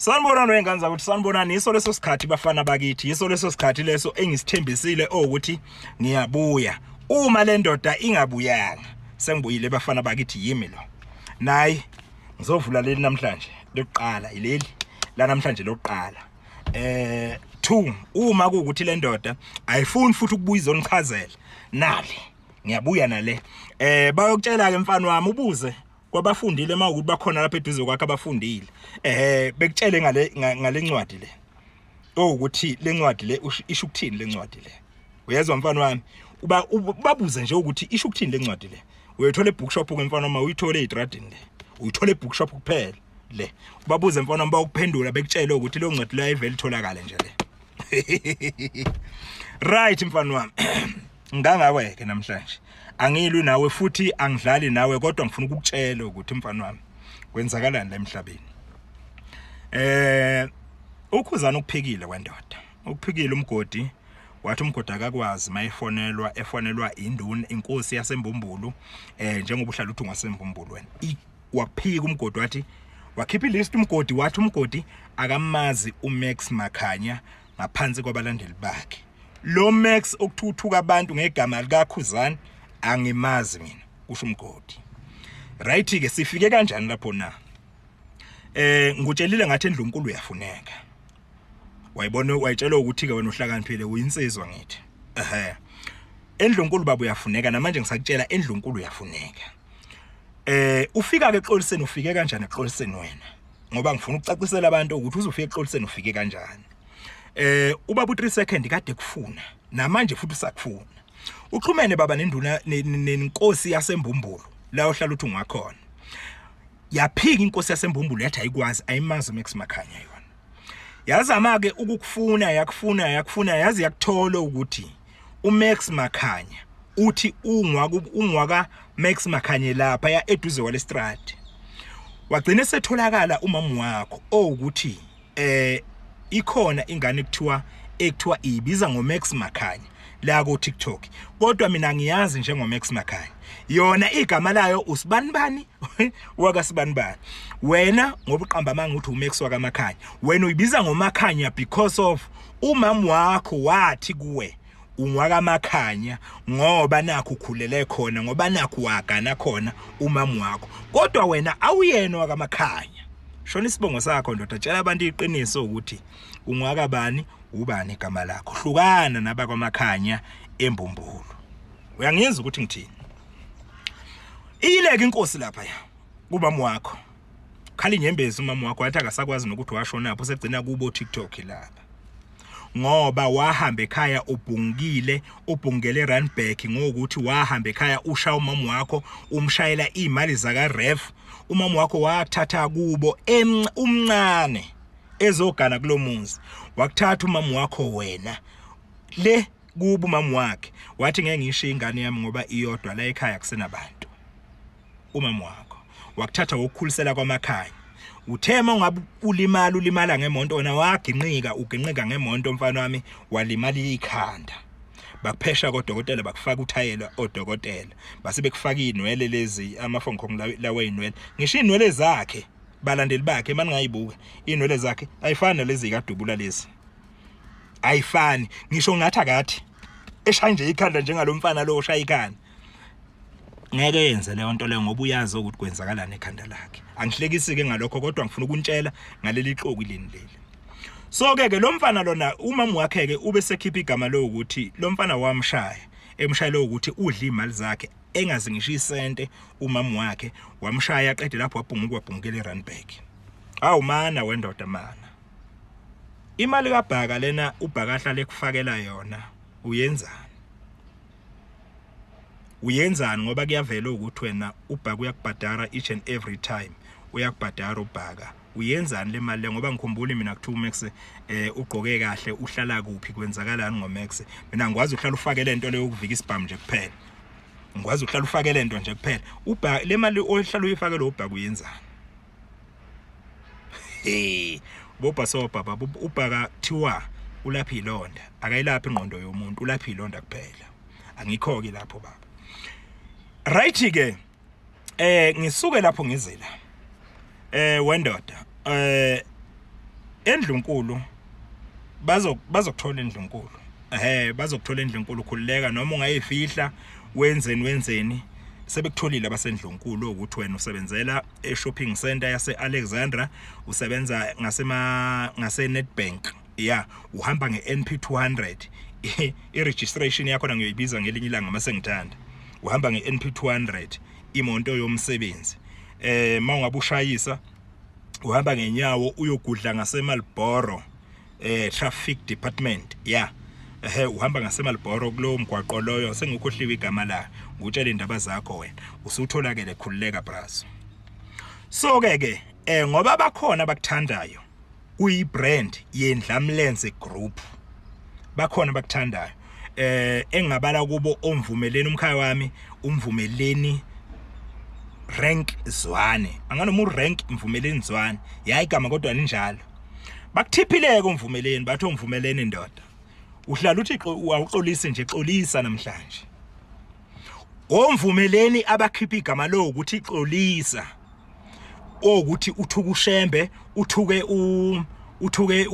Sanibonani wengane zakuthi, sanibonani. Yiso leso sikhathi bafana bakithi, yiso leso sikhathi leso engisithembisile ukuthi ngiyabuya. Uma le ndoda ingabuyanga, sengibuyile bafana bakithi, yimi lo. Nayi ngizovula leli namhlanje lokuqala, ileli la namhlanje lokuqala. 2 uma kuwukuthi le ndoda ayifuni futhi ukubuya izonichazela, nali ngiyabuya nale. Bayokutshela ke mfana wami, ubuze kwabafundile uma ukuthi bakhona lapha eduze kwakhe abafundile, bekutshele ngale ncwadi le, ukuthi le ncwadi le isho ukuthini le ncwadi le. Uyezwa mfana wami, uba ubabuze nje ukuthi isho ukuthini le ncwadi le. Uyithola ebookshop ke mfana wami, uyithole ezitradini le, uyithola ebookshop kuphela le. Ubabuze mfana wami, bawukuphendula bekutshele ukuthi leyo ncwadi leyo ayivele itholakale nje le. Right mfana wami, ngangawe ke namhlanje angilwi nawe futhi angidlali nawe, kodwa ngifuna ukukutshela ukuthi mfana wami kwenzakalani la emhlabeni. Ukhuzana ukuphikile wendoda, ukuphikile umgodi, wathi umgodi akakwazi mayifonelwa, efonelwa induna inkosi yaseMbumbulu, njengoba uhlala uthi ungaseMbumbulu wena. Waphika umgodi, wathi wakhipha ilist umgodi, wathi umgodi akamazi uMax Makhanya ngaphansi kwabalandeli bakhe. Lo Max okuthuthuka abantu ngegama likaKhuzani angimazi mina, kusho umgodi. Right ke, sifike kanjani lapho na? Ngikutshelile ngathi endlunkulu uyafuneka. Wayibona wayitshela ukuthi ke wena uhlakaniphile, uyinsizwa ngithi. Ehhe. Endlunkulu baba uyafuneka, namanje ngisakutshela endlunkulu uyafuneka. Ufika ke exoliseni, ufike kanjani exoliseni wena? Ngoba ngifuna ukucacisela abantu ukuthi uzofika exoliseni ufike kanjani. Ubaba u3 second kade kufuna, namanje futhi usakufuna. Uxhumene baba nenduna nenkosi yaseMbumbulu la ohlala uthi ungakhona. Yaphika inkosi yaseMbumbulu yathi ayikwazi, ayimazi uMax Makhanya yona. Yazama ke ukukufuna, yakufuna, yakufuna, yazi yakuthola ukuthi uMax Makhanya uthi ungwaka Max Makhanye lapha ya eduze kwalestrad. Wagcina setholakala umama wakho owukuthi ikhona ingane ekuthiwa ibiza ngoMax Makhanya la ku TikTok, kodwa mina ngiyazi njengoMax Makhanya, yona igama layo usibanibani wakasibanibani. Wena ngoba uqamba amanga uthi uMax wakaMakhanya, wena uyibiza ngoMakhanya because of umama wakho wathi kuwe ungwakaMakhanya ngoba nakho ukhulele khona, ngoba nakho wagana khona umama wakho, kodwa wena awuyena wakaMakhanya. Shona isibongo sakho ndoda, tshela abantu iqiniso ukuthi ungwakabani, ubani igama lakho. Hlukana nabakwaMakhanya eMbumbulu. Uyangizwa ukuthi ngithini? Iyileke inkosi lapha ya kubama wakho, khala inyembezi umama wakho, wathi akasakwazi nokuthi washona pho, usegcina kubo TikTok lapha ngoba wahamba ekhaya ubhungile, ubhungele Randburg ngokuthi wahamba ekhaya ushaya umama wakho, umshayela imali zaka ref. Umama wakho wathatha kubo umncane ezogana kulomuzi, wakuthatha umama wakho wena le kubo umama wakhe, wathi ngeke ngishiye ingane yami ngoba iyodwa la ekhaya kusenabantu. Umama wakho wakuthatha wokukhulisela kwamakhanya. Uthe uma ungabe ulimala, ulimala ngemonto wena, waginqika, uginqika ngemonto mfana wami, walimala ikhanda, bakuphesha kodokotela, bakufaka uthayela odokotela, base bekufaka inwele lezi amafonkhong lawa inwele. Ngisho inwele zakhe balandeli bakhe maningayibuka inwele zakhe ayifani nalezi kadubula lezi, ayifani ngisho ngathi akathi eshaya nje ikhanda njengalomfana lo oshaya ikhanda. Ngeke yenze leyo nto leyo ngoba uyazi ukuthi kwenzakalani ekhanda lakhe. Angihlekisi ke ngalokho, kodwa ngifuna ukuntshela ngaleli xoki leni leli. So ke lo mfana lona umama wakhe ke ube sekhipha igama lokuthi lo mfana wamshaya, emshayela ukuthi udla imali zakhe engazi ngisho isente. Umama wakhe wamshaya aqede lapho wabhunguka, wabhungukela eRandburg. Awu mana wendoda mana, imali kaBhaka lena uBhaka ahlale ekufakela yona uyenzani? Uyenzani? Ngoba kuyavela ukuthi wena uBhaka uyakubhadara each and every time, uyakubhadara uBhaka. Uyenzani le mali le? Ngoba ngikhumbula mina kuthiwa uMax ugqoke kahle, uhlala kuphi, kwenzakalani ngoMax? Mina ngikwazi uhlala ufake lento leyo ukuvika isibhamu nje kuphela, ngikwazi uhlala ufake lento nje kuphela. Ubhaka le mali ohlala uyifake lo Bhaka uyenzani? Hey, bobhasobha baba, uBhaka kuthiwa ulapha ilonda, akayilaphi ingqondo yomuntu, ulapha ilonda kuphela. Angikho ke lapho baba. Right ke, ngisuke lapho ngizela wendoda, Endlunkulu bazo bazokuthola endlunkulu. Ehhe bazokuthola endlunkulu khululeka noma ungayifihla wenzeni wenzeni sebekutholile abasendlunkulu ukuthi wena usebenzela e-shopping center yase-Alexandra usebenza ngasema ngase-Nedbank ya uhamba nge-NP 200 i-registration yakho ngiyoyibiza ngelinye ilanga mase ngithanda uhamba nge-NP 200 imoto yomsebenzi eh mawungabe ushayisa uhamba ngenyawo uyogudla ngaseMalboro eh traffic department yeah ehe uhamba ngaseMalboro kulowo mgwaqo loyo sengikhohliwe igama la ngutshela indaba zakho wena usutholakele khululeka brazo so ke ke eh ngoba bakhona abakuthandayo kuyi brand yendlamlenze group bakhona abakuthandayo eh engingabala kubo omvumeleni umkhaya wami umvumeleni rank Zwane anganoma urank mvumeleni Zwane yayi igama kodwa linjalo bakuthiphileke umvumeleni bathi umvumeleni ndoda uhlala uthi awuxolisi nje xolisa namhlanje omvumeleni abakhipha igama lo ukuthi xolisa ukuthi uthuka ushembe uthuke u uthuke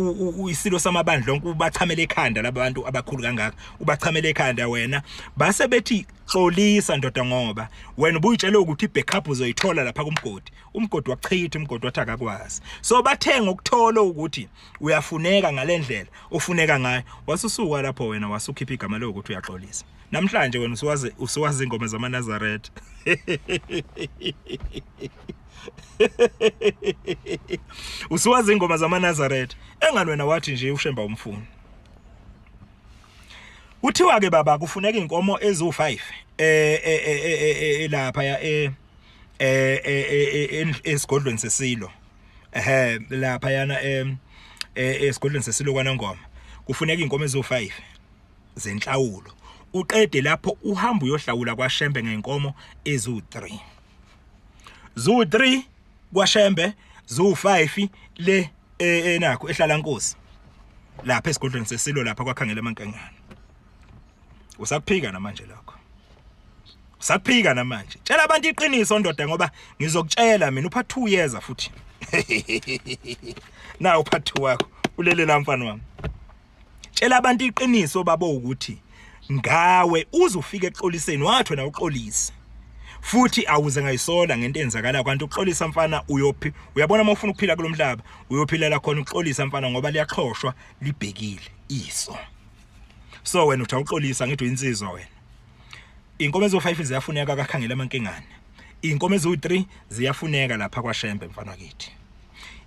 isilo samabandla onke ubachamele ekhanda labantu abakhulu kangaka ubachamele ekhanda wena base bethi xolisa ndoda ngoba wena ubuyitshele ukuthi ibackup uzoyithola lapha kumgodi umgodi wachitha umgodi wathi akakwazi so bathenga ukuthola ukuthi uyafuneka ngalendlela ofuneka ngayo wasusuka lapho wena wasukhipha igama lokuthi uyaxolisa namhlanje wena usuwazi usuwazi ingoma zamaNazaretha usuwazi ingoma zamaNazaretha engani wena wathi nje ushemba umfuni kuthiwa ke baba kufuneka inkomo ezu5 eh, eh, eh, eh lapha ya eh esigodlweni sesilo ehe lapha yana esigodlweni sesilo kwaNongoma kufuneka inkomo ezu5 zenhlawulo uqede lapho uhamba uyohlawula kwaShembe ngenkomo ezu3 zu3 kwaShembe zu5 le enakho ehlala nkosi lapha esigodlweni sesilo lapha kwakhangela amankengane usakuphika namanje lokho usakuphika namanje tshela abantu iqiniso ndoda ngoba ngizokutshela mina upart 2 yeza futhi na upart 2 wakho ulele la mfana wami tshela abantu iqiniso babo ukuthi ngawe uze ufike exoliseni wathi wena uxolise futhi awuze ngayisola ngento enzakala kwanti uxolisa mfana uyophi uyabona uma ufuna ukuphila kulomhlaba uyophilela khona uxolisa mfana ngoba liyaxhoshwa libhekile iso so wena uthi awuxolisa ngithi uyinsizwa wena inkomo ezo5 ziyafuneka kakhangela amankengane inkomo ezo3 ziyafuneka lapha kwaShembe mfana kithi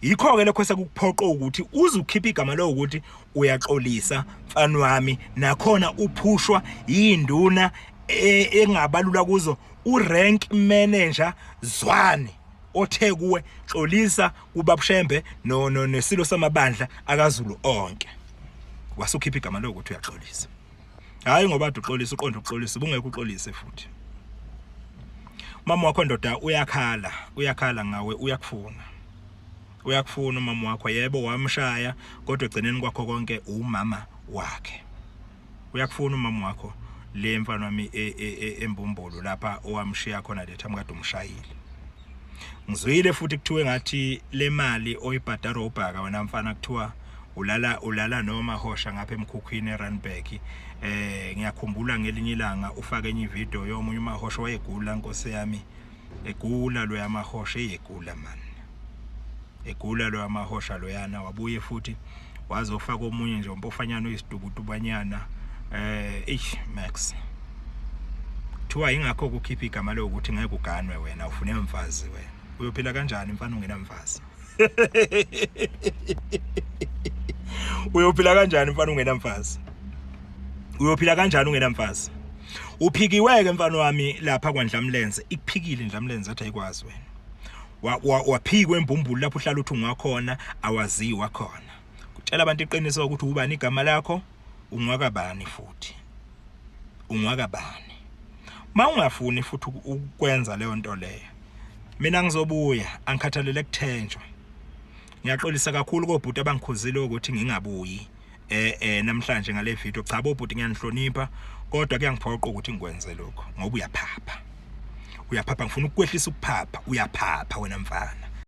yikho ke lokho sekukuphoqa ukuthi uze ukhiphe igama lo ukuthi uyaxolisa mfana wami nakhona uphushwa yinduna e, engabalula kuzo urank manager Zwane othe kuwe xolisa kubabushembe no nesilo samabandla akaZulu onke wasukhipha igama lokuthi uyaxolisa hayi ngoba ade uxolisa uqonde uxolisa ubungeke uxolise futhi mama wakho ndoda uyakhala uyakhala ngawe uyakufuna uyakufuna umama wakho yebo wamshaya kodwa egcineni kwakho konke umama wakhe uyakufuna umama wakho le mfana wami e, e, e, embumbulu lapha owamshiya khona letha mkade umshayile ngizwile futhi kuthiwe ngathi le mali oyibhadara ubhaka wena mfana kuthiwa ulala ulala noma hosha ngapha emkhukhwini eRandburg eh ngiyakhumbula ngelinye ilanga ufake enye video yomunye umahosha wayegula nkosi yami egula lo yamahosha eyegula man egula lo yamahosha loyana wabuye futhi wazofaka omunye nje umpofanyana oyisidubudubanyana eh eish max kuthiwa ingakho kukhipha igama lokuthi ngeke uganwe wena ufune umfazi wena uyophila kanjani mfana ungenamfazi uyophila kanjani mfana ungenamfazi uyophila kanjani ungenamfazi uphikiweke mfana wami lapha kwaNdlamlenze ikuphikile iNdlamlenze athi ayikwazi wena waphikwe embumbulu lapho uhlala uthi ungakhona awaziwa khona kutshela abantu iqiniso ukuthi ubani igama lakho ungwakabani futhi ungwakabani uma ungafuni futhi ukwenza leyo nto leyo mina ngizobuya angikhathalele kuthenjwa ngiyaxolisa kakhulu kobhuti abangikhuzile ukuthi ngingabuyi eh eh namhlanje ngale video cha bobhuti ngiyanihlonipha kodwa kuyangiphoqa ukuthi ngikwenze lokho ngoba uyaphapha uyaphapha ngifuna ukukwehlisa ukuphapha uyaphapha wena mfana